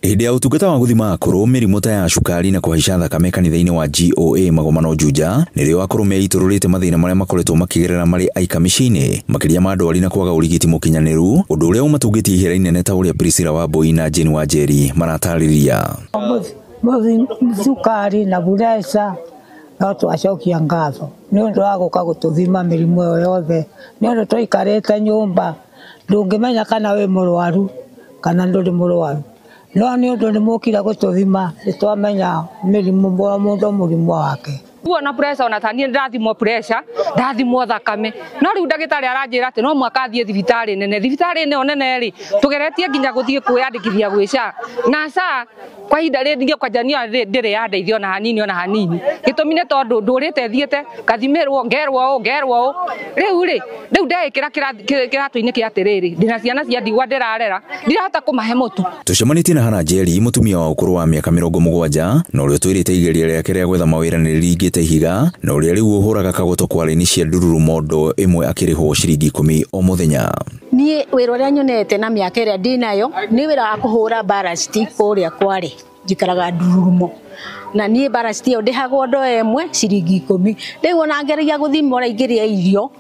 Hĩndĩ ya ũtungata wa gũthima akũrũ mĩrimũ ta ya cukari na kũhaica thakame kanitha-inĩ wa GOA Magomano Juja, nĩrĩo akũrũ meitũrũrĩte mathĩna marĩa makoretwo makĩgerera marĩ aika mĩciĩ-inĩ, makĩria ma ndwari na kwaga ũrigiti mũkinyanĩru, ũndũ ũrĩa ũmatungĩtie ihera inene ta ũrĩa Priscilla Wambui na Jane Wanjeri maratarĩria. Cukari na pressure no twacokia ngatho nĩ ũndũ wa gũka gũtũthima mĩrimũ ĩyo yothe, nĩ ũndũ tũikarĩte nyũmba ndũngĩmenya kana wĩ mũrwaru kana ndũrĩ mũrwaru, no nĩ ũndũ nĩ mũkire gũtũthima nĩ twamenya mĩrimũ mũndũ mũrimũ wake. Ona pressure ona ta niĩ ndĩrathimwo pressure, ndathimwo thakame, no rĩu ndagĩtarĩ aranjĩra atĩ no mũhaka thiĩ thibitarĩ nene. Thibitarĩ ĩno nene rĩ, tũgeretie nginya gũthiĩ kwĩyandĩkithia gwĩ SHA na SHA kwa ihinda rĩrĩ kwanja niĩ ndĩrĩ yandeithia ona hanini ona hanini. Gĩtũmi nĩ tondũ ndũrĩte thiĩte ngathimĩrwo ngerwo ũũ ngerwo ũũ, rĩu rĩ rĩu ndeĩkĩra kĩratũ-inĩ kĩa atĩrĩrĩ, ndĩna ciana cia ndigwa ndĩrarera, ndirahota kũmahe mũtu. Tũcemanĩtie na Hannah Njeri, mũtumia wa ũkũrũ wa mĩaka 70, na ũrĩa ũtwĩrĩte igeria rĩake rĩa gwetha mawĩra nĩ rĩringĩte ihiga, na ũrĩa rĩu ũhũraga kagoto kwa raini cia ndururu mondo ĩmwe akĩrĩhwo ciringi 10 o mũthenya. Niĩ wĩra ũrĩa nyonete na mĩaka ĩrĩa ndĩnayo nĩ wĩra wa kũhũra barasti kũrĩa Kware, njikaraga ndururumo, na niĩ barasti ĩyo ndĩhagwo ndoo ĩmwe ciringi 10. Rĩu ona ngeragia gũthima ũrĩa ingĩrĩa irio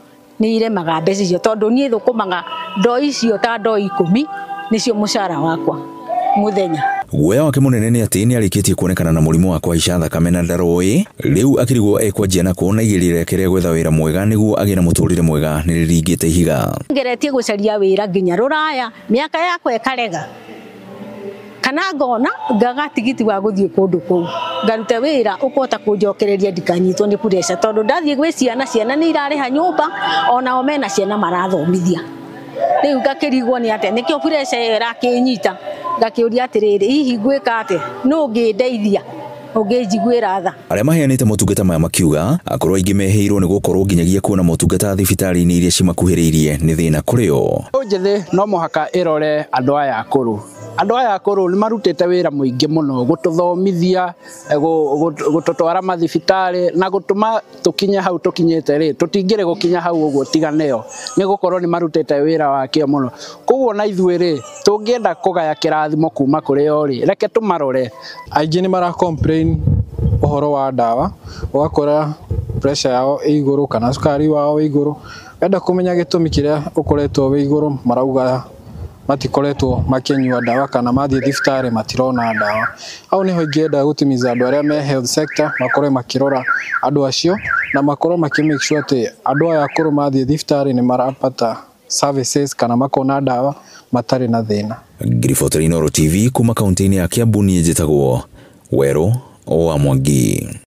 nĩ iremaga mbeca icio, tondũ niĩ thũkũmaga ndoo icio ta ndoo 10 nĩcio mũcara wakwa mũthenya. Guoya wake mũnene nĩ atĩ nĩ arĩkĩtie kuonekana na mũrimũ wa kũhaica thakame na ndaroĩ, rĩu akĩrigwo ekwanjia nakũ na igeria rĩake rĩa gwetha wĩra mwega nĩguo agĩe na mũtũrĩre mwega nĩ rĩringĩte ihiga. Ngeretie gũcaria wĩra nginya rũraya, mĩaka yakwa ĩkarega, kana ngona ngaga tigiti wa gũthiĩ kũndũ kũu ngarute wĩra ũkũhota kũnjokereria ndikanyitwo nĩ pressure, tondũ ndathiĩ gwĩ ciana, ciana nĩ irarĩha nyũmba, onao mena ciana marathomithia. Rĩu ngakĩrigwo nĩ atĩa, nĩkĩo pressure ĩyo ĩrakĩnyita, ngakĩũria atĩrĩrĩ, hihi ngwĩka atĩa, nũ ũngĩndeithia, ũngĩnjiguĩra tha. Arĩa maheanĩte motungata maya makiuga akũrũ aingĩ mehĩirwo nĩ gũkorwo nginyagia kuona motungata thibitarĩ-inĩ iria cimakuhĩrĩirie nĩ thĩna kũrĩ o. Njĩthĩ no mũhaka ĩrore andũ aya akũrũ. Andũ aya akũrũ nĩ marutĩte wĩra mũingĩ mũno gũtũthomithia, gũtũtwara mathibitarĩ na gũtũma tũkinye hau tũkinyĩte rĩ, tũtingĩrĩ gũkinya hau ũguo tiga nĩo, nĩ gũkorwo nĩ marutĩte wĩra wa kĩo mũno. Koguo na ithuĩ rĩ, tũngĩenda kũgaya kĩrathimo kuma kũrĩ o rĩ, reke tũmarore. Aingĩ nĩ mara complain ũhoro wa ndawa, ũgakora pressure yao ĩ igũrũ kana cukari wao wĩ igũrũ. Wenda kũmenya gĩtũmi kĩrĩa ũkoretwo wĩ igũrũ, marauga matikoretwo makĩnyua ndawa kana mathiĩ thibitarĩ matirona ndawa. Hau nĩho ingĩenda gũtimiza andũ arĩa me health sector makorwo makĩrora andũ acio na makorwo makĩ make sure atĩ andũ aya akũrũ mathiĩ thibitarĩ nĩ marapata services kana makona ndawa matarĩ na thĩna. Ngiribotera Inooro TV kuma kaunti-inĩ ya Kiambu, niĩ njĩtagwo Werũ wa Mwangi.